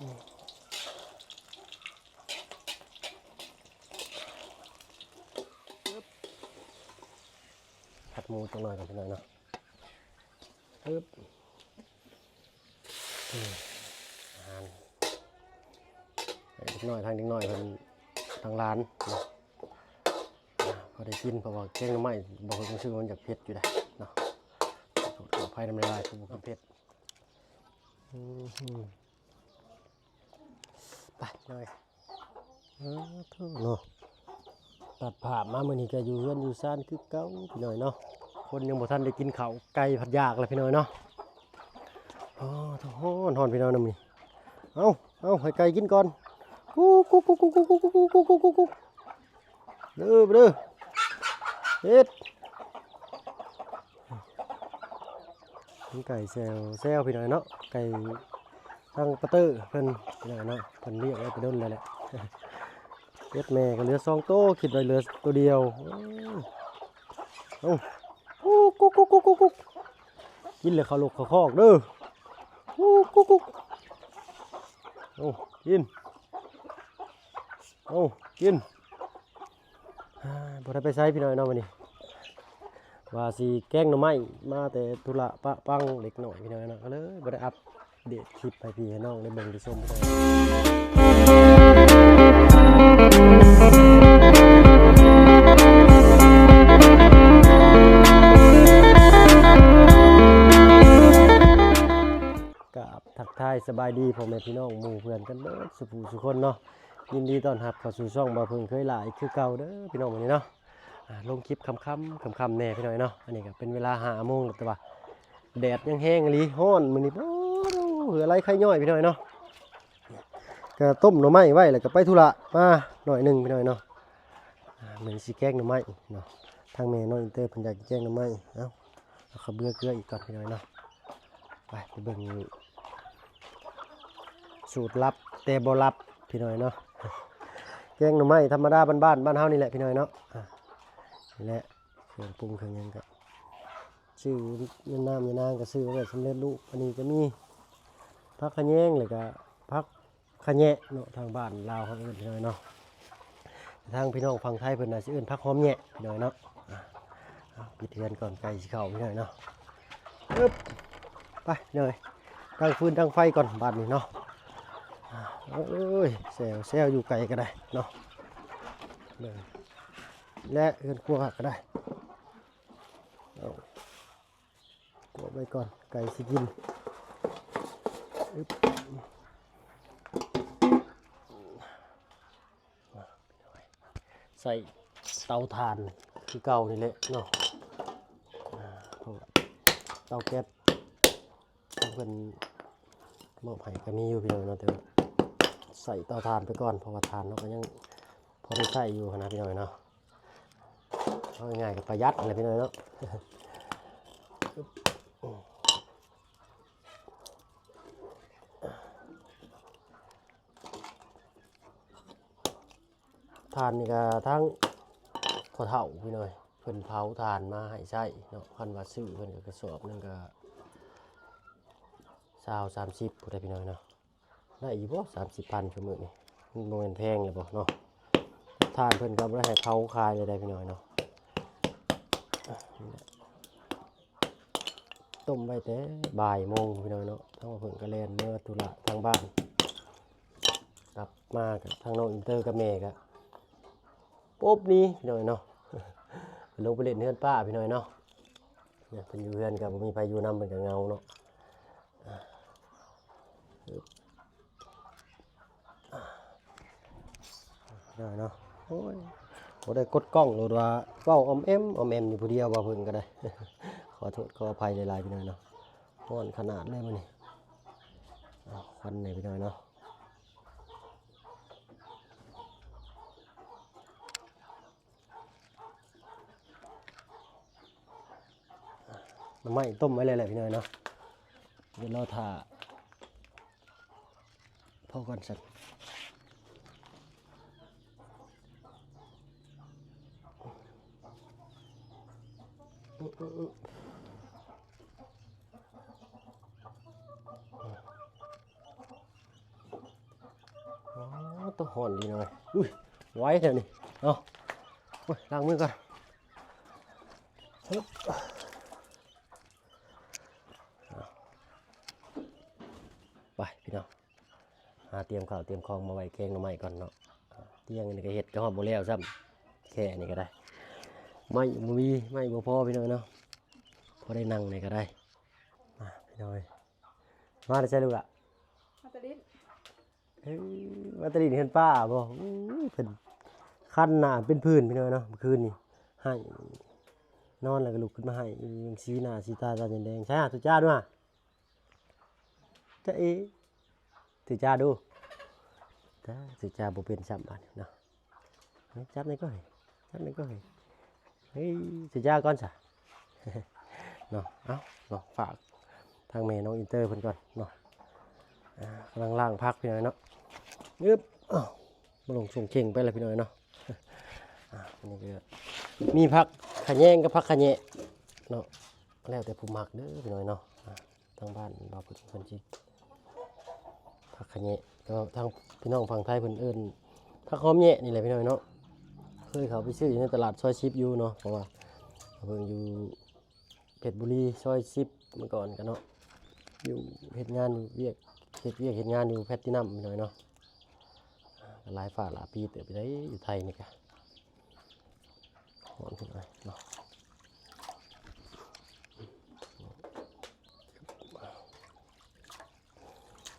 ຜັດໝູຈັກໜ້ອຍກ່ອນ ພີ່ນ້ອງເນາະ. ປຶບ ອືມ ອາຫານໃຫ້ເດັກນ້ອຍ ທັງເດັກນ້ອຍເພິ່ນ ທັງຫຼານເນາະ ພໍໄດ້ກິນ. ເພາະວ່າແກງໜໍ່ໄມ້ບໍ່ເພິ່ນຮູ້ສຶກວ່າມັນຢາກເຜັດຢູ່ເດ້ເນາະ. ຂໍໂທດຂໍອະໄພນຳຫຼາຍໆ ຜູ້ບໍ່ກິນເຜັດ. ອືມ ໄປເລີຍ. ອ້າໂທ້ເນາະ ຕັດພາບມາມື້ນີ້ກໍຢູ່ເຮືອນຢູ່ຊານຄືເກົ່າ ພີ່ນ້ອງເນາະ. ຄົນຍັງບໍ່ທັນໄດ້ກິນເຂົ້າ ໄກ່ພັດຢາກແລ້ວ ພີ່ນ້ອງເນາະ. ໂອ້ໂທ້ ຮ້ອນໆ ພີ່ນ້ອງນຳນີ້. ເອົາ ເອົາ ໃຫ້ໄກ່ກິນກ່ອນ. ກຸກ ກຸກ ກຸກ ກຸກ ກຸກ ກຸກ ກຸກ ກຸກ ກຸກ ກຸກ ກຸກ ກຸກ ເດີ ເດີ ເຮັດ. ເປັນໄກ່ແຊວ ແຊວ ພີ່ນ້ອງເນາະ. ໄກ່ທາງປາເຕີເພິ່ນ ພີ່ນ້ອງເນາະ ເພິ່ນລ້ຽງໄວ້ແຕ່ດົນແລ້ວແຫຼະ. ເປັດແມ່ກໍເຫຼືອສອງໂຕ ຄິດໄວ້ເຫຼືອໂຕດຽວ. ເອົາ ກຸກ ກຸກ ກຸກ ກຸກ ກຸກ ກິນແລ້ວເຂົ້າລົກເຂົ້າຄອກເດີ. ກຸກ ກຸກ ກຸກ ເອົາ ກິນ ເອົາ ກິນ. ອ່າ ບໍ່ໄດ້ໄປໃສ ພີ່ນ້ອງເນາະ ມື້ນີ້ ວ່າຊິແກງໜໍ່ໄມ້ ມາແຕ່ທຸລະປະປັງເລັກນ້ອຍ ພີ່ນ້ອງເນາະ ກໍເລີຍບໍ່ໄດ້ອັບເດດຄລິບໃຫ້ພີ່ໃຫ້ນ້ອງໄດ້ເບິ່ງໄດ້ຊົມ. ກາບທັກທາຍສະບາຍດີພໍ່ແມ່ພີ່ນ້ອງໝູ່ເພື່ອນກັນເບິດສູ່ຜູ້ສູ່ຄົນເນາະ. ຍິນດີຕ້ອນຮັບເຂົ້າສູ່ຊ່ອງບ່າວເຜິ້ງເຄີຍຫຼາຍຄືເກົ່າເດີພີ່ນ້ອງ ມື້ນີ້ເນາະ. ອ່າ ລົງຄລິບຄ່ຳໆ ຄ່ຳໆແດ່ພີ່ນ້ອງເນາະ. ອັນນີ້ກໍເປັນເວລາຫ້າໂມງແລ້ວ ແຕ່ວ່າແດດຍັງແຮງອີ່ຫຼີ ຮ້ອນມື້ນີ້ ໂອ້ ເຫື່ອໄຫຼໄຄຍ້ອຍພີ່ນ້ອງເນາະ. ກໍຕົ້ມໜໍ່ໄມ້ໄວ້ ແລ້ວກໍໄປທຸລະມາໜ້ອຍໜຶ່ງພີ່ນ້ອງເນາະ. ອ່າ ມື້ນີ້ຊິແກງໜໍ່ໄມ້ເນາະ ທາງແມ່ນ້ອງອິນເຕີເພິ່ນຢາກແກງໜໍ່ໄມ້. ເອົາ ເອົາເຂົ້າເບືອເກືອອີກກ່ອນພີ່ນ້ອງເນາະ. ໄປ ໄປເບິ່ງສູດລັບແຕ່ບໍ່ລັບພີ່ນ້ອງເນາະ. ແກງໜໍ່ໄມ້ທຳມະດາບ້ານໆ ບ້ານເຮົານີ້ແຫຼະພີ່ນ້ອງເນາະ. ອ່າ ນີ້ແຫຼະ ເຄື່ອງປຸງເຄື່ອງຫຍັງກໍຊື້ ເງິນນ້ຳເງິນນາງກໍຊື້ໄວ້ສຳເລັດຮູບ. ອັນນີ້ກໍມີຜັກຂະແຍງ ແລ້ວກໍຜັກ ຂະແຍະເນາະ ທາງບ້ານລາວເຮົາເອີ້ນພີ່ນ້ອງເນາະ. ທາງພີ່ນ້ອງຝັ່ງໄທເພິ່ນອາດຊິເອີ້ນຜັກຫອມແຍະພີ່ນ້ອງເນາະ. ອ່າ ເອົາ ປິດເຮືອນກ່ອນ ໄກ່ຊິເຂົ້າພີ່ນ້ອງເນາະ. ອຶບ ໄປເລີຍ ຕັ້ງຟືນຕັ້ງໄຟກ່ອນບາດນີ້ເນາະ. ອ່າ ໂອ້ຍ ແຊວໆ ຢູ່ໄກກໍໄດ້ເນາະ ເດີ ແລະເຮືອນຄົວກໍໄດ້. ເອົາ ກວບໄວ້ກ່ອນ ໄກ່ຊິກິນ. ອຶບ ໃຊ້ເຕົາຖ່ານຄືເກົ່ານີ້ແຫຼະເນາະ. ອ່າ ເພາະວ່າເຕົາແກັສທາງເພິ່ນມອບໃຫ້ກໍມີຢູ່ພີ່ນ້ອງເນາະ ແຕ່ວ່າໃຊ້ເຕົາຖ່ານໄປກ່ອນ ເພາະວ່າຖ່ານເຮົາກໍຍັງພໍໄດ້ໃຊ້ຢູ່ຫັ້ນນະພີ່ນ້ອງເນາະ. ເອົາງ່າຍໆ ກໍປະຢັດຫັ້ນແຫຼະພີ່ນ້ອງເນາະ. ຖ່ານນີ້ກໍທາງພໍ່ເຖົ້າພີ່ນ້ອງ ເພິ່ນເຜົາຖ່ານມາໃຫ້ໃຊ້ເນາະ. ຄັນວ່າຊື້ເພິ່ນກໍກະສອບໜຶ່ງກໍຊາວ ສາມສິບພຸ້ນແຫຼະພີ່ນ້ອງເນາະ. ໄດ້ຢູ່ບໍ່ ສາມສິບພັນ ຊຸມື້ນີ້ ມັນບໍ່ແມ່ນແພງແລ້ວບໍ່ເນາະ. ຖ່ານເພິ່ນກໍບໍ່ໄດ້ໃຫ້ເຜົາຂາຍເລີຍໄດ໋ພີ່ນ້ອງເນາະ. ອ່ະ ນີ້ແຫຼະ ຕົ້ມໄວ້ແຕ່ບ່າຍໂມງພີ່ນ້ອງເນາະ. ທາງວ່າເພິ່ນກໍແລ່ນເມືອທຸລະທາງບ້ານ ກັບມາກໍທາງນ້ອງອິນເຕີກັບແມ່ກໍປົບໜີພີ່ນ້ອງເນາະ. ເພິ່ນລົງໄປຫຼິ້ນເຮືອນປ້າພີ່ນ້ອງເນາະ. ເພິ່ນຢູ່ເຮືອນກໍບໍ່ມີໃຜຢູ່ນຳ ເພິ່ນກໍເຫງົາເນາະ. ອ່າ ໄດ້ເນາະ. ໂອ້ຍ ບໍ່ໄດ້ກົດກ້ອງໂລດວ່າເວົ້າອອມແອມ ອອມແອມຢູ່ຜູ້ດຽວ ວ່າເພິ່ນກໍໄດ້ ຂໍໂທດຂໍອະໄພຫຼາຍໆ ພີ່ນ້ອງເນາະ. ຮ້ອນຂະໜາດເລີຍມື້ນີ້. ເອົາ ຄວັນແດ່ພີ່ນ້ອງເນາະ. ໜໍ່ໄມ້ຕົ້ມໄວ້ແລ້ວແຫຼະພີ່ນ້ອງເນາະ. ດຽວລໍຖ້າພໍກ່ອນຊັ້ນ. ອື ອື ອື. ໂອ້ ຮ້ອນດີເນາະ. ອຸ້ຍ ໄວແທ້ນີ້. ເອົາ ໂອ້ຍ ລ້າງມືກ່ອນ. ຮຶບ ເອົາ ໄປພີ່ນ້ອງ ຫາຕຽມເຂົ້າຕຽມຂອງມາໄວ້ແກງໜໍ່ໄມ້ກ່ອນເນາະ. ຕຽງອັນນີ້ກໍເຮັດກໍຮອດບໍ່ແລ້ວຊ້ຳ ແຄ່ນີ້ກໍໄດ້. ໄມ້ບໍ່ມີ ໄມ້ບໍ່ພໍພີ່ນ້ອງເນາະ ພໍໄດ້ນັ່ງນີ້ກໍໄດ້. ມາພີ່ນ້ອງເອີຍ ມາແຕ່ໃສລູກຫຼ້າ? ມາແຕ່ຫຼິ້ນ. ເອີ ມາແຕ່ຫຼິ້ນເຮືອນປ້າບໍ? ໂອ້ຍ ເພິ່ນຄັນໜ້າເປັນຜື່ນພີ່ນ້ອງເນາະ ມື້ຄືນນີ້ໄຫ້ ນອນແລ້ວກໍລຸກຂຶ້ນມາໄຫ້ ສີໜ້າສີຕາຕາແດງໆ. ໃສຫາ ຕຸຈາດມາ ຈາເອ ຕຸຈາດດູ. ຕາ ຕຸຈາດບໍ່ເປັນຊ້ຳບາດນີ້ເນາະ. ເອີ ຈັບນີ້ກໍໃຫ້ ຈັບນີ້ກໍໃຫ້ ເອີ ຕຸຈາກ່ອນຊະເນາະ. ເອົາເນາະ ຝາກທາງແມ່ນ້ອງອິນເຕີເພິ່ນກ່ອນເນາະ. ອ່າ ກຳລັງລ້າງຜັກພີ່ນ້ອງເນາະ. ອຶບ ເອົາ ມາລົງຊົງເຄັ່ງໄປແລ້ວພີ່ນ້ອງເນາະ. ອ່າ ອັນນີ້ກໍມີຜັກຂະແຍງກັບຜັກຂະແຍະເນາະ ແລ້ວແຕ່ຜູ້ມັກເດີພີ່ນ້ອງເນາະ. ອ່າ ທາງບ້ານບ່າວເພິ່ນ ເພິ່ນຊິ ຜັກຂະແຍະ ກໍທາງພີ່ນ້ອງຝັ່ງໄທເພິ່ນເອີ້ນຜັກຫອມແຍະນີ້ແຫຼະພີ່ນ້ອງເນາະ. ເຄີຍເຂົ້າໄປຊື້ຢູ່ໃນຕະຫຼາດຊອຍສິບຢູ່ເນາະ ເພາະວ່າເພິ່ນຢູ່ເພັດບຸລີຊອຍສິບເມື່ອກ່ອນກະເນາະ ຢູ່ເຮັດງານຢູ່ວຽກ ເຮັດວຽກເຮັດງານຢູ່ແພລດຕິນຳພີ່ນ້ອງເນາະ. ກໍຫຼາຍຟ້າຫຼາຍປີເຕີບໄດ້ຢູ່ໄທນີ້ກະ ຮ້ອນເນາະ.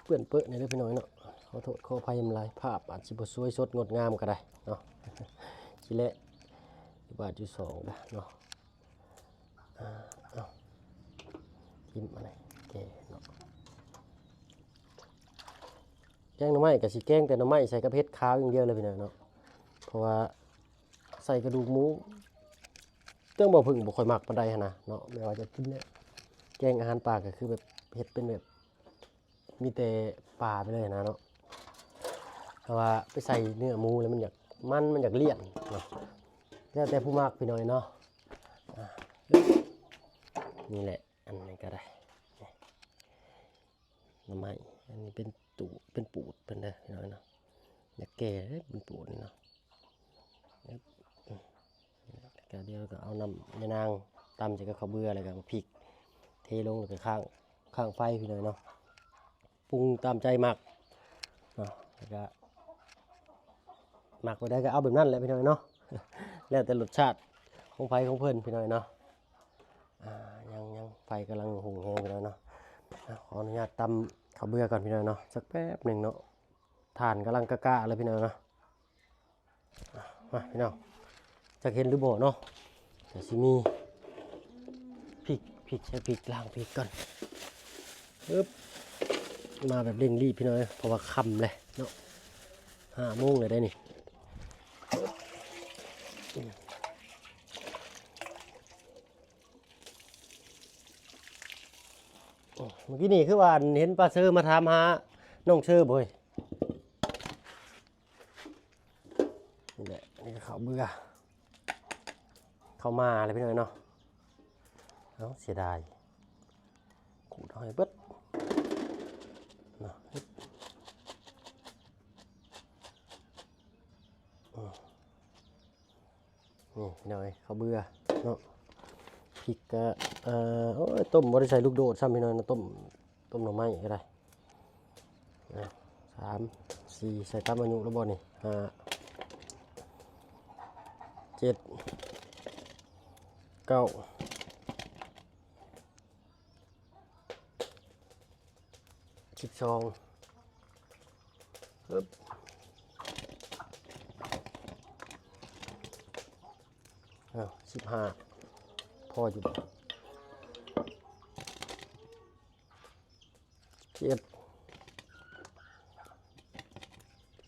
ເປື້ອນເປິແດ່ເດີພີ່ນ້ອງເນາະ ຂໍໂທດຂໍອະໄພນຳຫຼາຍ ພາບອາດຊິບໍ່ສວຍສົດງົດງາມກໍໄດ້ເນາະ. ຊິແລະ ບາດຢູ່ສອງເດີເນາະ. ອ່າ ເອົາ ຖິ້ມອັນນີ້ແກ່ເນາະ. ແກງໜໍ່ໄມ້ກໍຊິແກງແຕ່ໜໍ່ໄມ້ໃສ່ກັບເຫັດຂາວຢ່າງດຽວເລີຍພີ່ນ້ອງເນາະ ເພາະວ່າ ໃສ່ກະດູກໝູ ເຖິງບໍ່ເພິ່ງບໍ່ຄ່ອຍມັກປານໃດຫັ້ນນະເນາະ. ແບບວ່າຈະກິນແນວແກງອາຫານປ່າ ກໍຄືແບບເຮັດເປັນແບບມີແຕ່ປ່າໄປເລີຍນະເນາະ ເພາະວ່າໄປໃສ່ເນື້ອໝູແລ້ວມັນຢາກມັນ ມັນຢາກລ້ຽນເນາະ. ແລ້ວແຕ່ຜູ້ມັກພີ່ນ້ອງເນາະ. ອ່າ ນີ້ແຫຼະ ອັນນີ້ກໍໄດ້ ໜໍ່ໄມ້ ອັນນີ້ເປັນຕູ ເປັນປູດເພິ່ນເດີພີ່ນ້ອງເນາະ. ຢາກແກ່ເດ້ເປັນປູດນີ້ເນາະ. ແລ້ວກໍດຽວກໍເອົານ້ຳຍານາງຕຳໃສ່ກັບເຂົ້າເບືອ ແລ້ວກໍເອົາພິກເທລົງ ແລ້ວກໍຄ້າງ ຄ້າງໄຟພີ່ນ້ອງເນາະ. ປຸງຕາມໃຈມັກເນາະ ແລ້ວກໍມັກແບບໃດກໍເອົາແບບນັ້ນແຫຼະພີ່ນ້ອງເນາະ. ແລ້ວແຕ່ລົດຊາດຂອງໃຜຂອງເພິ່ນພີ່ນ້ອງເນາະ. ອ່າ ຍັງ ຍັງ ໄຟກຳລັງຮຸ່ງແຮງພີ່ນ້ອງເນາະ. ອ່າ ຂໍອະນຸຍາດຕຳເຂົ້າເບືອກ່ອນພີ່ນ້ອງເນາະ ຈັກແປັບໜຶ່ງເນາະ. ຖ່ານກຳລັງກະກະເລີຍພີ່ນ້ອງເນາະ. ອ່າ ມາພີ່ນ້ອງ ຈັກເຫັນຫຼືບໍ່ເນາະ ກໍຊິມີພິກ ພິກ ໃສ່ພິກ ລ້າງພິກກ່ອນ. ອຶບ ມາແບບເລັ່ງລີບພີ່ນ້ອງເອີຍ ເພາະວ່າຄ່ຳແລ້ວເນາະ ຫ້າໂມງແລ້ວເດ້ນີ້. ໂອ້ ເມື່ອກີ້ນີ້ຄືວ່າເຫັນປ້າເຊີມາຖາມຫານ້ອງເຊີບໍ່ເອີຍ? ນີ້ແຫຼະ ນີ້ກໍເຂົ້າເບືອ ເຂົ້າມາແລ້ວພີ່ນ້ອງເນາະ. ເອົ້າ ເສຍດາຍ ຂູດເອົາໃຫ້ເບິດເນາະ. ອືມ ນີ້ພີ່ນ້ອງເອີຍ ເຂົ້າເບືອເນາະ. ພິກກະ ເອີ ໂອ້ຍ ຕົ້ມບໍ່ໄດ້ໃສ່ລູກໂດດຊ້ຳພີ່ນ້ອງເນາະ ຕົ້ມ ຕົ້ມໜໍ່ໄມ້ກໍໄດ້. ອ່ະ ສາມ ສີ່ ໃສ່ຕາມອາຍຸແລ້ວບໍ່ນີ້? ຫ້າ ເຈັດ ເກົ້າ ສິບສອງ ຮຶບ ອ້າວ ສິບຫ້າ ພໍຢູ່ບໍ່? ເຈັດ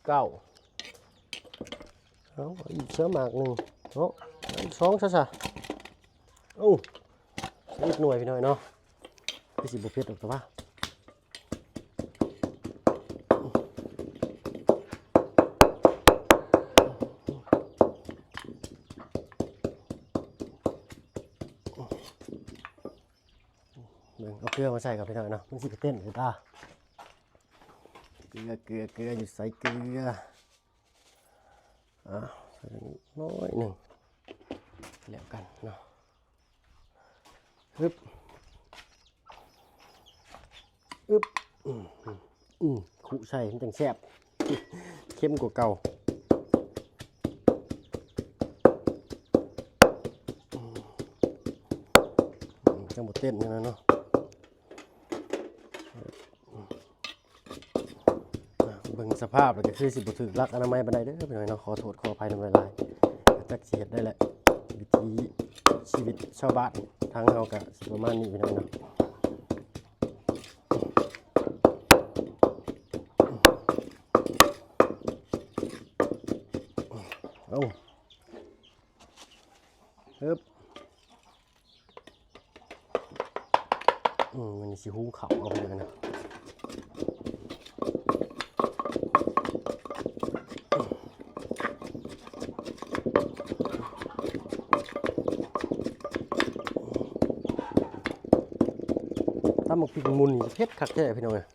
ເກົ້າ ເອົາ ເອົາອີກເສີມໝາກໜຶ່ງເນາະ ເອົາອີກສອງຊະຊະ. ໂອ້ ສິບເອັດໜ່ວຍພີ່ນ້ອງເນາະ ຄືຊິບໍ່ເຜັດດອກ ແຕ່ວ່າ ເບິ່ງ ເອົາເກືອມາໃສ່ກ່ອນພີ່ນ້ອງເນາະ ມັນຊິໄປເຕັ້ນຄືຕາ. ເກືອ ເກືອ ເກືອ ຢູ່ໃສເກືອ? ອ່າ ໃສ່ໜ້ອຍໜຶ່ງ ແລ້ວກັນເນາະ. ຮຶບ ອຶບ ອືມ ອືມ ຄຸໃສ່ມັນຈັ່ງແຊບ ເຄັມກວ່າເກົ່າ ອືມ ອືມ ຈັ່ງບໍ່ເຕັ້ນຫັ້ນນະເນາະ. ອ່າ ເບິ່ງສະພາບແລ້ວກໍຄືຊິບໍ່ຖືກຫຼັກອະນາໄມປານໃດເດີພີ່ນ້ອງເນາະ ຂໍໂທດຂໍອະໄພນຳຫຼາຍໆ ກໍຈັກຊິເຮັດໄດ້ແຫຼະ ວິຖີຊີວິດຊາວບ້ານທາງເຮົາກໍຊິປະມານນີ້ພີ່ນ້ອງເນາະ. ເອົາ ຮຶບ. ອືມ ມັນຊິຫຸງເຂົ້າເອົາເພິ່ນນະ ຕຳບັກພິກໝຸ່ນນີ້ເຜັດຄັກແທ້ພີ່ນ້ອງເອີຍ.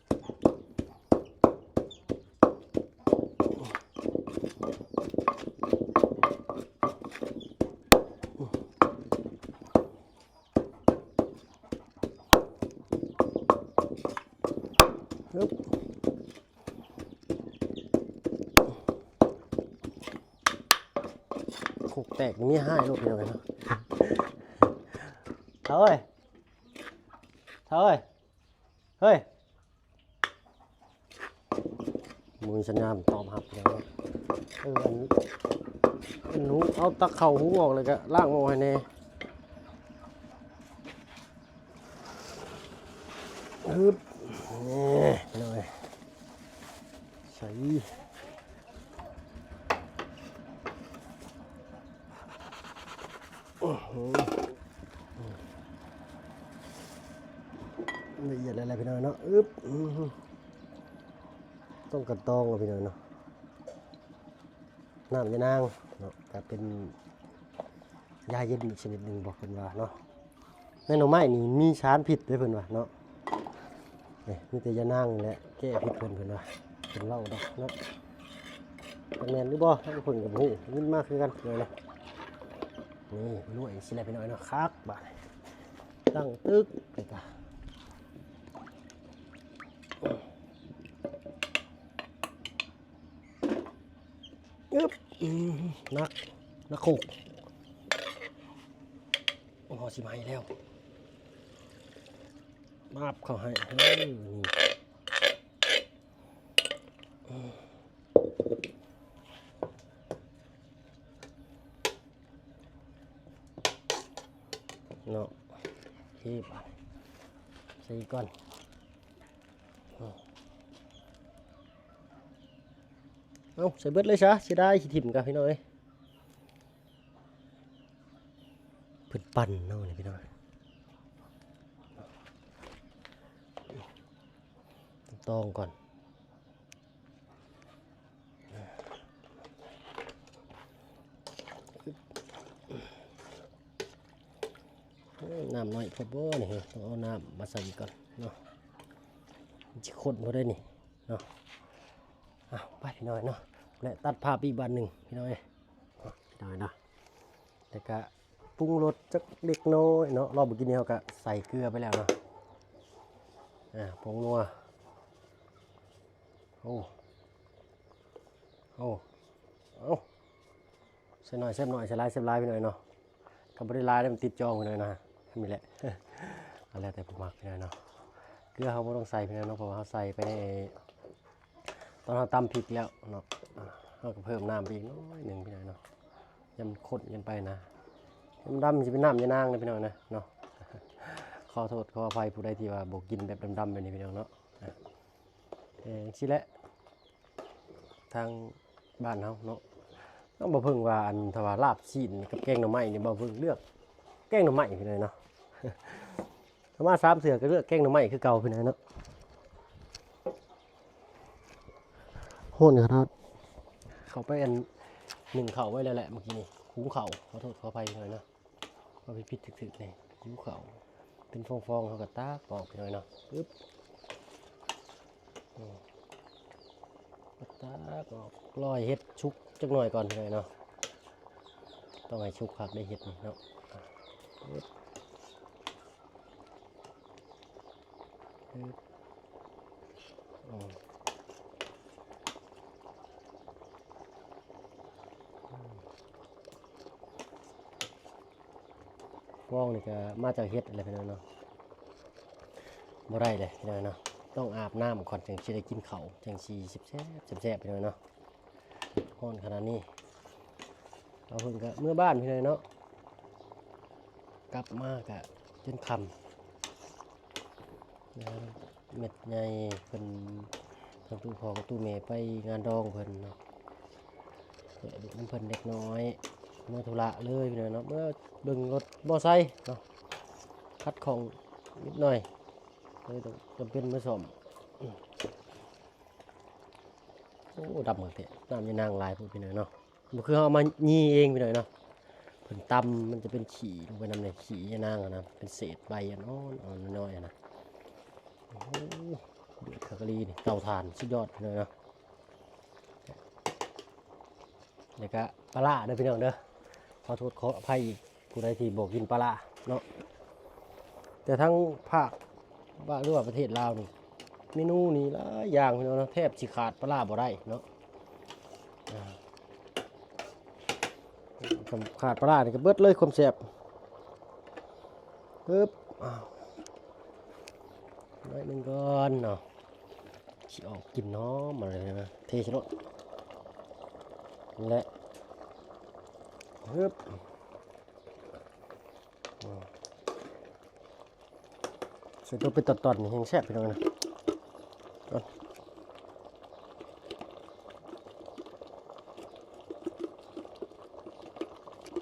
ໂຄກແຕກມີຮ້າຍໂລດ ພີ່ນ້ອງເອີຍເນາະ. ເຖົ້າເອີຍ ເຖົ້າເອີຍ ເຮີ້ຍ. ບໍ່ມີສັນຍານຕອບຮັບຫຍັງເນາະ. ເອີ ອັນ ອັນຫຸງ ເອົາຕັກເຂົ້າຫຸງອອກ ແລ້ວກະລ້າງໝໍ້ໃຫ້ແດ່. ຮຶບ ນີ້ ພີ່ນ້ອງເອີຍ ໃສ່ ອື ລະອຽດແລ້ວແຫຼະພີ່ນ້ອງເນາະ. ອຶບ ອື ຕ້ອງກະຕອງລະພີ່ນ້ອງເນາະ. ນ້ຳຍານາງເນາະ ກະເປັນຢາເຢັນອີກຊະນິດໜຶ່ງບໍ ເພິ່ນວ່າເນາະ. ໃນໜໍ່ໄມ້ນີ້ມີສານພິດເດ້ເພິ່ນວ່າເນາະ. ນີ້ ມີແຕ່ຢານາງນີ້ແຫຼະແກ້ພິດເພິ່ນ ເພິ່ນວ່າ ເພິ່ນເວົ້າດອກເນາະ. ຈັກແມ່ນຫຼືບໍ່ ທາງເພິ່ນກໍບໍ່ຮູ້ ໄດ້ຍິນມາຄືກັນເນາະ. ນີ້ ລວຍຊິແຫຼະພີ່ນ້ອງເນາະ. ຄັກບາດນີ້ ຕັ້ງຕຶກ ແລ້ວກະ ອຶບ ອືມ ໜັກ ໜັກໂຄກ ໂອ້ ຊິໄໝ້ແລ້ວ ບາບເຂົ້າໃຫ້ ເອີ ນີ້ ອືມ ເນາະ ເທບາດໃສ່ກ່ອນ ເອົາ ໃສ່ເບິດເລີຍຊະ ເສຍດາຍຊິຖິ້ມກະ ພີ່ນ້ອງເອີຍ. ເພິ່ນປັ່ນເນາະນີ້ພີ່ນ້ອງ ຕ້ອງກ່ອນ ນ້ຳໜ້ອຍໂພດບໍ່ນີ້ ຕ້ອງເອົານ້ຳມາໃສ່ອີກກ່ອນເນາະ ມັນຊິຂຸ້ນບໍ່ໄດ້ນີ້ເນາະ. ອ່ະ ໄປພີ່ນ້ອງເນາະ ແລະ ຕັດພາບອີກບາດໜຶ່ງພີ່ນ້ອງເອີຍ ພີ່ນ້ອງເນາະ. ແລ້ວກະປຸງລົດຈັກເລັກນ້ອຍເນາະ ລອບມື້ກີ້ນີ້ເຮົາກະໃສ່ເກືອໄປແລ້ວເນາະ ອ່າ ຜົງນົວ ໂອ້ ໂອ້ ເອົາ ໃສ່ໜ້ອຍແຊບໜ້ອຍ ໃສ່ຫຼາຍແຊບຫຼາຍພີ່ນ້ອງເນາະ. ຖ້າບໍ່ໄດ້ຫຼາຍແລ້ວມັນຕິດຈອງພີ່ນ້ອງເນາະ ແບບນີ້ແຫຼະ ກໍແລ້ວແຕ່ຜູ້ມັກພີ່ນ້ອງເນາະ. ເກືອເຮົາບໍ່ຕ້ອງໃສ່ພີ່ນ້ອງເນາະ ເພາະວ່າເຮົາໃສ່ໄປໃນ ຕອນເຮົາຕຳພິກແລ້ວເນາະ ເຮົາກໍເພີ່ມນ້ຳໄປອີກໜ້ອຍໜຶ່ງພີ່ນ້ອງເນາະ ຢ່າມັນຂຸ້ນກັນໄປນະ ດຳໆ ຊິເປັນນ້ຳຍານາງນະພີ່ນ້ອງນະເນາະ. ຂໍໂທດຂໍອະໄພຜູ້ໃດທີ່ວ່າບໍ່ກິນແບບດຳໆ ແບບນີ້ພີ່ນ້ອງເນາະ. ເອີ ຈັ່ງຊີ້ແຫຼະ ທາງບ້ານເຮົາເນາະ ນ້ອງບ່າວເພິ່ງວ່າ ອັນ ຖ້າວ່າລາບຊີ້ນກັບແກງໜໍ່ໄມ້ນີ້ ບ່າວເພິ່ງເລືອກແກງໜໍ່ໄມ້ພີ່ນ້ອງເນາະ. ມາສາມເທື່ອກໍເລືອກແກງໜໍ່ໄມ້ຄືເກົ່າພີ່ນ້ອງເນາະ. ຮ້ອນຂະໜາດ ເຂົ້າໄປອັນໜຶ້ງເຂົ້າໄວ້ແລ້ວແຫຼະເມື່ອກີ້ນີ້ ຫຸງເຂົ້າ ຂໍໂທດຂໍອະໄພພີ່ນ້ອງເນາະ ເວົ້າຜິດໆຖືກໆ ນີ້ຫຸງເຂົ້າເປັນຟອງໆ ເຮົາກໍຕັກອອກພີ່ນ້ອງເນາະ. ປຶບ ອືມ ຕັກ ຕັກອອກ ລໍໃຫ້ເຫັດສຸກຈັກໜ່ອຍກ່ອນເນາະ. ຕ້ອງໃຫ້ສຸກຄັກໄດ້ເຫັດນີ້ເນາະ. ອືມ ຟອງນີ້ກໍມາຈາກເຫັດແຫຼະພີ່ນ້ອງເນາະ. ບໍ່ໄດ້ເລີຍພີ່ນ້ອງເນາະ ຕ້ອງອາບນ້ຳກ່ອນ ຈັ່ງຊິໄດ້ກິນເຂົ້າ ຈັ່ງຊິແຊບໆ ແຊບໆ ພີ່ນ້ອງເນາະ. ຮ້ອນຂະໜາດນີ້ ບ່າວເພິ່ງກໍເມືອບ້ານພີ່ນ້ອງເນາະ ກັບມາກໍຈົນຄ່ຳ. ເມັດໃຫຍ່ເພິ່ນ ທັງຕູ້ພໍ່ກັບຕູ້ແມ່ໄປງານດອງເພິ່ນເນາະ ແວະຫຼິ້ນນຳເພິ່ນເລັກນ້ອຍ ເມືອທຸລະເລີຍພີ່ນ້ອງເນາະ. ເມືອເບິ່ງລົດມໍໄຊເນາະ ຂັດຂ້ອງນິດໜ້ອຍ ເລີຍຕ້ອງຈຳເປັນມາສ້ອມ. ໂອ້ ດຳຄັກແທ້ ນ້ຳຍານາງຫຼາຍໂພດພີ່ນ້ອງເນາະ. ບໍ່ຄືເຮົາເອົາມາຢີ່ເອງພີ່ນ້ອງເນາະ ເພິ່ນຕຳມັນຈະເປັນຂີ້ລົງໄປນຳນີ້ ຂີ້ຍານາງຫັ້ນນະ ເປັນເສດໃບອ່ອນໆ ນ້ອຍໆ ຫັ້ນນະ. ໂອ້ໂຫ ເດືອດຄັກອີ່ຫຼີນີ້ ເຕົາຖ່ານສຸດຍອດພີ່ນ້ອງເນາະ. ແລ້ວກະປາຫຼ້າເດີພີ່ນ້ອງເດີ ຂໍໂທດຂໍອະໄພອີກ ຜູ້ໃດທີ່ບໍ່ກິນປາຫຼ້າເນາະ. ແຕ່ທັງພາກ ວ່າ ຫຼືວ່າປະເທດລາວນີ້ ເມນູນີ້ຫຼາຍຢ່າງພີ່ນ້ອງເນາະ ແທບຊິຂາດປາຫຼ້າບໍ່ໄດ້ເນາະ. ອ່າ ຄັນຂາດປາຫຼ້ານີ້ກໍເບິດເລີຍຄວາມແຊບ. ປຶບ ອ້າວ ໜ້ອຍໜຶ່ງກ່ອນເນາະ ຊິອອກກິ່ນຫອມມາເລີຍນະ ເທໃສ່ໂລດ ແລະ ປຶບ ອືມ ໃສ່ຕົວເປັນຕອນໆ ນີ້ແຮງແຊບພີ່ນ້ອງເອີຍ.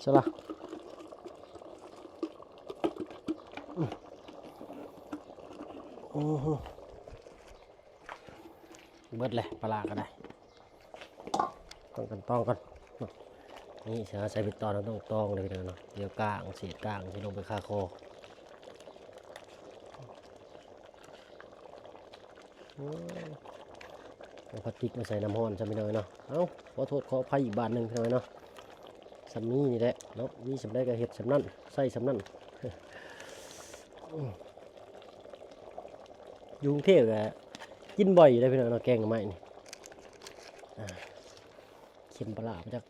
ໃສ່ລະ ອືມ ອື ເບິດແລ້ວ ປາຫຼ້າກໍໄດ້ ຕ້ອງກັນຕອງກ່ອນ. ນີ້ ຖ້າໃສ່ເປັນຕອນ ເຮົາຕ້ອງຕອງເລີຍພີ່ນ້ອງເນາະ ດຽວກ້າງ ເສດກ້າງຊິລົງໄປຄາຄໍ. ໂອ້ຍ ເອົາພລາສຕິກມາໃສ່ນ້ຳຮ້ອນຊະພີ່ນ້ອງເນາະ. ເອົ້າ ຂໍໂທດຂໍອະໄພອີກບາດໜຶ່ງພີ່ນ້ອງເນາະ. ສ່ຳນີ້ນີ້ແຫຼະເນາະ ມີສ່ຳໃດກໍເຮັດສ່ຳນັ້ນ ໃຊ້ສ່ຳນັ້ນ. ຢູ່ກຸງເທບກໍກິນບ່ອຍຢູ່ເດ້ພີ່ນ້ອງເນາະ ແກງໜໍ່ໄມ້ນີ້. ອ່າ ເຄັມປາຫຼ້າມາຈັກ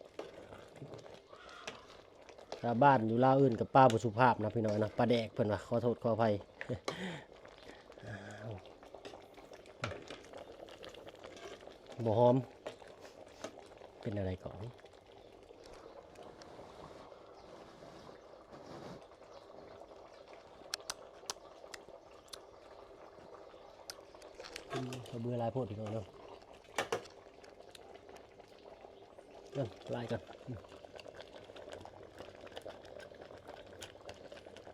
ຊາວບ້ານຢູ່ລາວອື່ນກໍປາບໍ່ສຸພາບນະພີ່ນ້ອງເນາະ ປາແດກເພິ່ນວ່າ ຂໍໂທດຂໍອະໄພ. ບໍ່ຫອມ ເປັນແນວໃດກໍ ອືມ ເຂົາເບື່ອຫຼາຍໂພດພີ່ນ້ອງເນາະ. ນັ້ນ ລາຍກ່ອນ ອືມ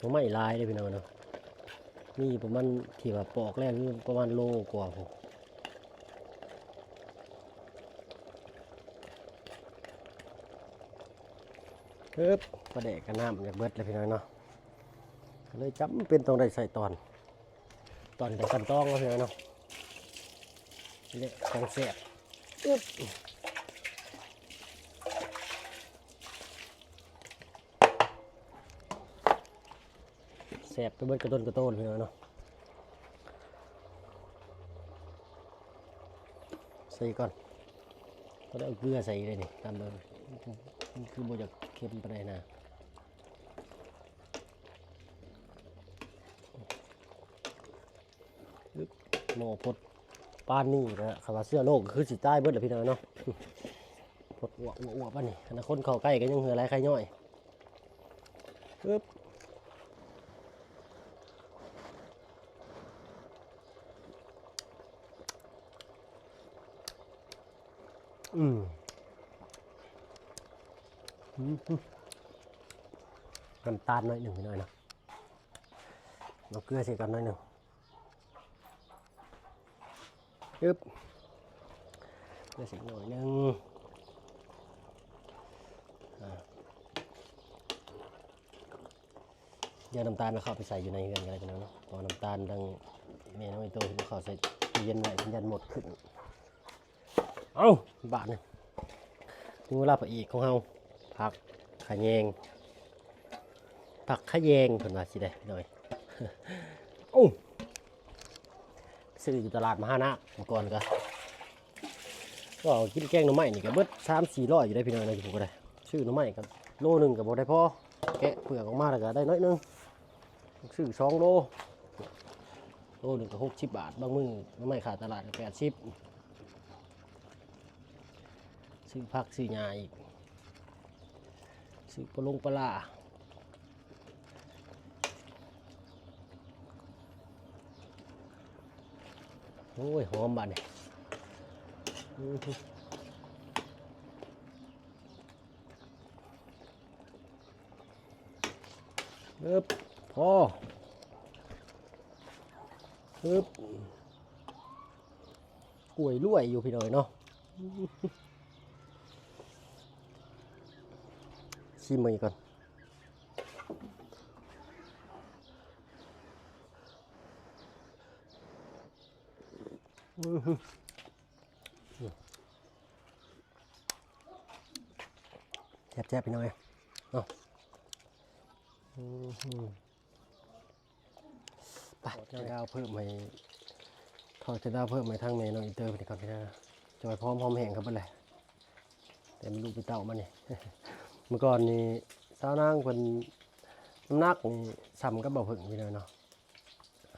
ໜໍ່ໄມ້ຫຼາຍເດ້ພີ່ນ້ອງເນາະ ມີປະມານ ທີ່ວ່າປອກແລ້ວມີປະມານໂລກວ່າພຸ້ນ. ເອີບ ປາແດກກັບນ້ຳຢາກເບິດແລ້ວພີ່ນ້ອງເນາະ ກໍເລີຍຈຳເປັນຕ້ອງໄດ້ໃສ່ຕອນ ຕອນໃສ່ຂັ້ນຕອນເນາະພີ່ນ້ອງເນາະ. ນີ້ແຫຼະຂອງແຊບ ອຶບ ແຊບໄປເບິດກະຕົນກະໂຕນພີ່ນ້ອງເນາະ. ໃສ່ກ່ອນ ກໍໄດ້ເອົາເກືອໃສ່ເລີຍນີ້ ຕາມເບິ່ງ ມັນຄືບໍ່ຢາກເຄັມປານໃດນະ. ໝໍ້ພົດປານນີ້ລະ ຄັນວ່າເຊື້ອໂລກກໍຄືຊິຕາຍເບິດລະພີ່ນ້ອງເນາະ. ພົດອວບໆ ອວບໆ ປານນີ້ ຄັນຄົນເຂົ້າໃກ້ກໍຍັງເຫື່ອໄຫຼໄຄຍ້ອຍ. ອຶບ ອືມ ອືມ ນ້ຳຕານໜ້ອຍໜຶ່ງພີ່ນ້ອງເນາະ. ເອົາເກືອໃສ່ກ່ອນໜ້ອຍໜຶ່ງ. ອຶບ ເກືອໃສ່ໜ້ອຍໜຶ່ງ. ອ່າ ດຽວນ້ຳຕານເຮົາເຂົ້າໄປໃສ່ຢູ່ໃນເຮືອນກໍໄດ້ພີ່ນ້ອງເນາະ ເພາະວ່ານ້ຳຕານທາງແມ່ນ້ອງອີໂຕ້ເພິ່ນເອົາເຂົ້າໃສ່ຕູ້ເຢັນໄວ້ ເພິ່ນຢ້ານມົດຂຶ້ນ. ເອົ້າ ບາດນີ້ເຖິງເວລາພະເອກຂອງເຮົາ ຜັກຂະແຍງ ຜັກຂະແຍງເພິ່ນວ່າຊິໄດ້ ພີ່ນ້ອງເອີຍ. ໂອ້ ຊື້ຢູ່ຕະຫຼາດມະຫານາ ເມື່ອກ່ອນກໍ ກໍກິນແກງໜໍ່ໄມ້ນີ້ກໍເບິດສາມສີ່ຮ້ອຍຢູ່ໄດ໋ ພີ່ນ້ອງເອີຍ ຢູ່ພຸ້ນກໍໄດ້. ຊື້ໜໍ່ໄມ້ກໍໂລໜຶ່ງກໍບໍ່ໄດ້ພໍ ແກະເປືອກອອກມາແລ້ວກໍໄດ້ໜ້ອຍໜຶ່ງ. ຊື້ສອງໂລ ໂລໜຶ່ງກໍຫົກສິບບາດ ບາງມື້ໜໍ່ໄມ້ຂາຍຕະຫຼາດກໍແປດສິບ. ຊື້ຜັກຊື້ຫຍ້າອີກ ຊື້ປາຫຼົງປາຫຼ້າ. ໂອ້ຍ ຫອມບາດນີ້ ອື ເອີບ ພໍ ອຶບ ກ້ວຍລວຍຢູ່ ພີ່ນ້ອງເອີຍເນາະ. ຊີມເບິ່ງອີກກ່ອນ ອື ແຊບໆ ພີ່ນ້ອງເອີຍເນາະ. ອື ໄປ ທອດໄຂ່ດາວເພີ່ມໃຫ້ ທອດໄຂ່ດາວເພີ່ມໃຫ້ທາງແມ່ນ້ອງອິນເຕີເພິ່ນກ່ອນ ພີ່ນ້ອງ ຈ່ອຍພ້ອມຫອມແຫ້ງຄັກເບິດແຫຼະ ແຕ່ມີລູກມີເຕົ້າມານີ້. ເມື່ອກ່ອນນີ້ສາວນາງເພິ່ນນ້ຳໜັກນີ້ສ່ຳກັບບ່າວເຜິ້ງ ພີ່ນ້ອງເນາະ.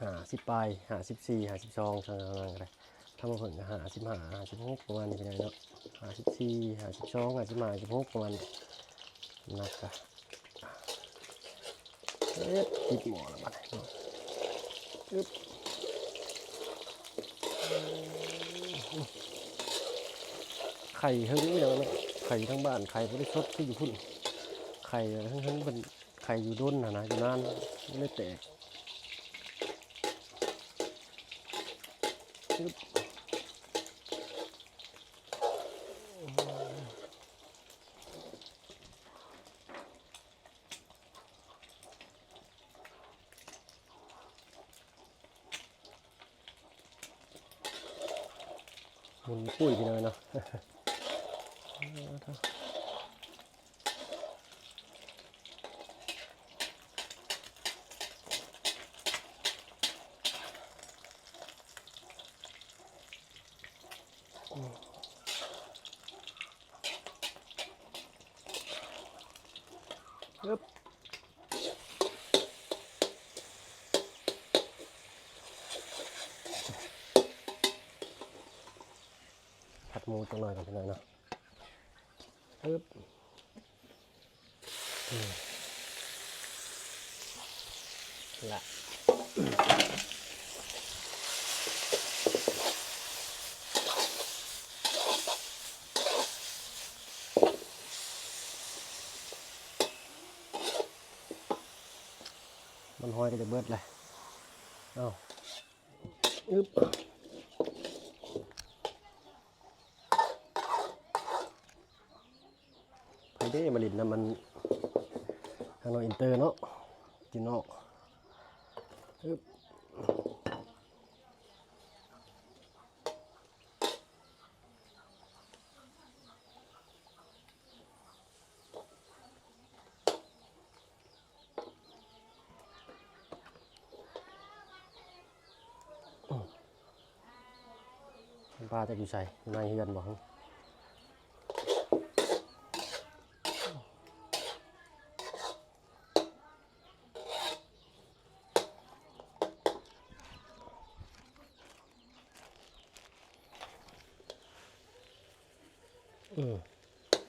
ຫ້າສິບປາຍ ຫ້າສິບສີ່ ຫ້າສິບສອງ ທາງນັ້ນກໍໄດ້ ທາງເພິ່ນກໍຫ້າສິບຫ້າ ຫ້າສິບຫົກ ປະມານນີ້ ພີ່ນ້ອງເນາະ. ຫ້າສິບສີ່ ຫ້າສິບສອງ ຫ້າສິບຫ້າ ຫ້າສິບຫົກ ປະມານນີ້ ໜັກກະ ເອີບ ຕິດໝໍ້ແລ້ວບາດນີ້ ອຶບ ໄຂ່ເຫິງ ພີ່ນ້ອງເນາະ ໄຂ່ທາງບ້ານ ໄຂ່ບໍ່ໄດ້ສົດຄືຢູ່ພຸ້ນ ໄຂ່ເຫິງໆ ເພິ່ນ ໄຂ່ຢູ່ດົນຫັ້ນນະ ຢູ່ນານ ມັນເລີຍແຕກ ຊຶບ ໝຸ່ນປຸ້ຍ ພີ່ນ້ອງເນາະ. ຜັດໝູຈັກໜ້ອຍກ່ອນ ພີ່ນ້ອງເນາະ. ອຶບ ອືມ ລະ ມັນຫອຍກໍຈະເບິດແຫຼະ ເອົ້າ ອຶບ. ໃຜເດ້ມາຫຼິ້ນນຳມັນ ທາງນ້ອງອິນເຕີເນາະ ຢູ່ນອກ ອຶບ. ອືມ ປາຈັກຢູ່ໃສ? ໃນເຮືອນບໍ່? ອືມ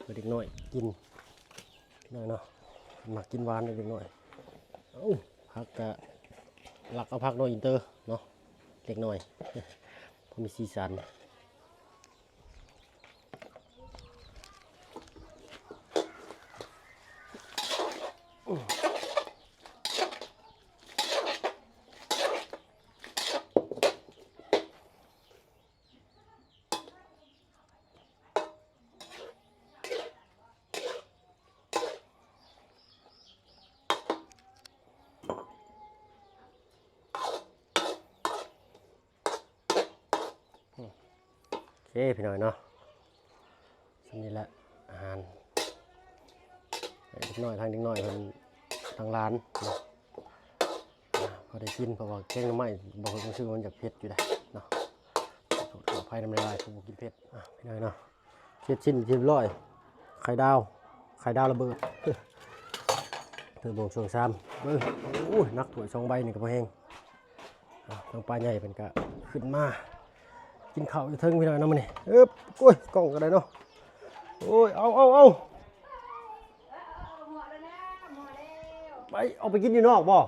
ໃຫ້ເດັກນ້ອຍກິນ ເດັກນ້ອຍເນາະ ມັກກິນຫວານເດ້ເດັກນ້ອຍ. ເອົ້າ ຜັກກະລັກເອົາຜັກນ້ອງອິນເຕີເນາະ ເດັກນ້ອຍ ພໍມີສີສັນ. ໂອເຄ ພີ່ນ້ອງເນາະ ສ່ຳນີ້ແຫຼະອາຫານ ໃຫ້ເດັກນ້ອຍ ທາງເດັກນ້ອຍເພິ່ນ ທາງຫຼານເນາະ ອ່າ ພໍໄດ້ກິນ ເພາະວ່າແກງໜໍ່ໄມ້ບໍ່ຄ່ອຍຮູ້ສຶກວ່າມັນຢາກເຜັດຢູ່ໃດເນາະ ຂໍໂທດຂໍອະໄພນຳຫຼາຍໆ ຜູ້ບໍ່ກິນເຜັດ ອ່າ ພີ່ນ້ອງເນາະ ເຮັດຊິ້ນຮຽບຮ້ອຍ ໄຂ່ດາວ ໄຂ່ດາວລະເບີດ ເທິງໂມງຊ່ວງສາມ ເບິ່ງ ໂອ້ຍ ໜັກຖ້ວຍສອງໃບນີ້ກໍພໍແຮງ ອ່າ ທາງປ້າໃຫຍ່ເພິ່ນກໍຂຶ້ນມາກິນເຂົ້າຢູ່ເທິງພີ່ນ້ອງເນາະມື້ນີ້ ເອີບ ໂອ້ຍ ກ້ອງກໍໄດ້ເນາະ ໂອ້ຍ ເອົາ ເອົາ ເອົາ ໄປ ອອກໄປກິນຢູ່ນອກບໍ່?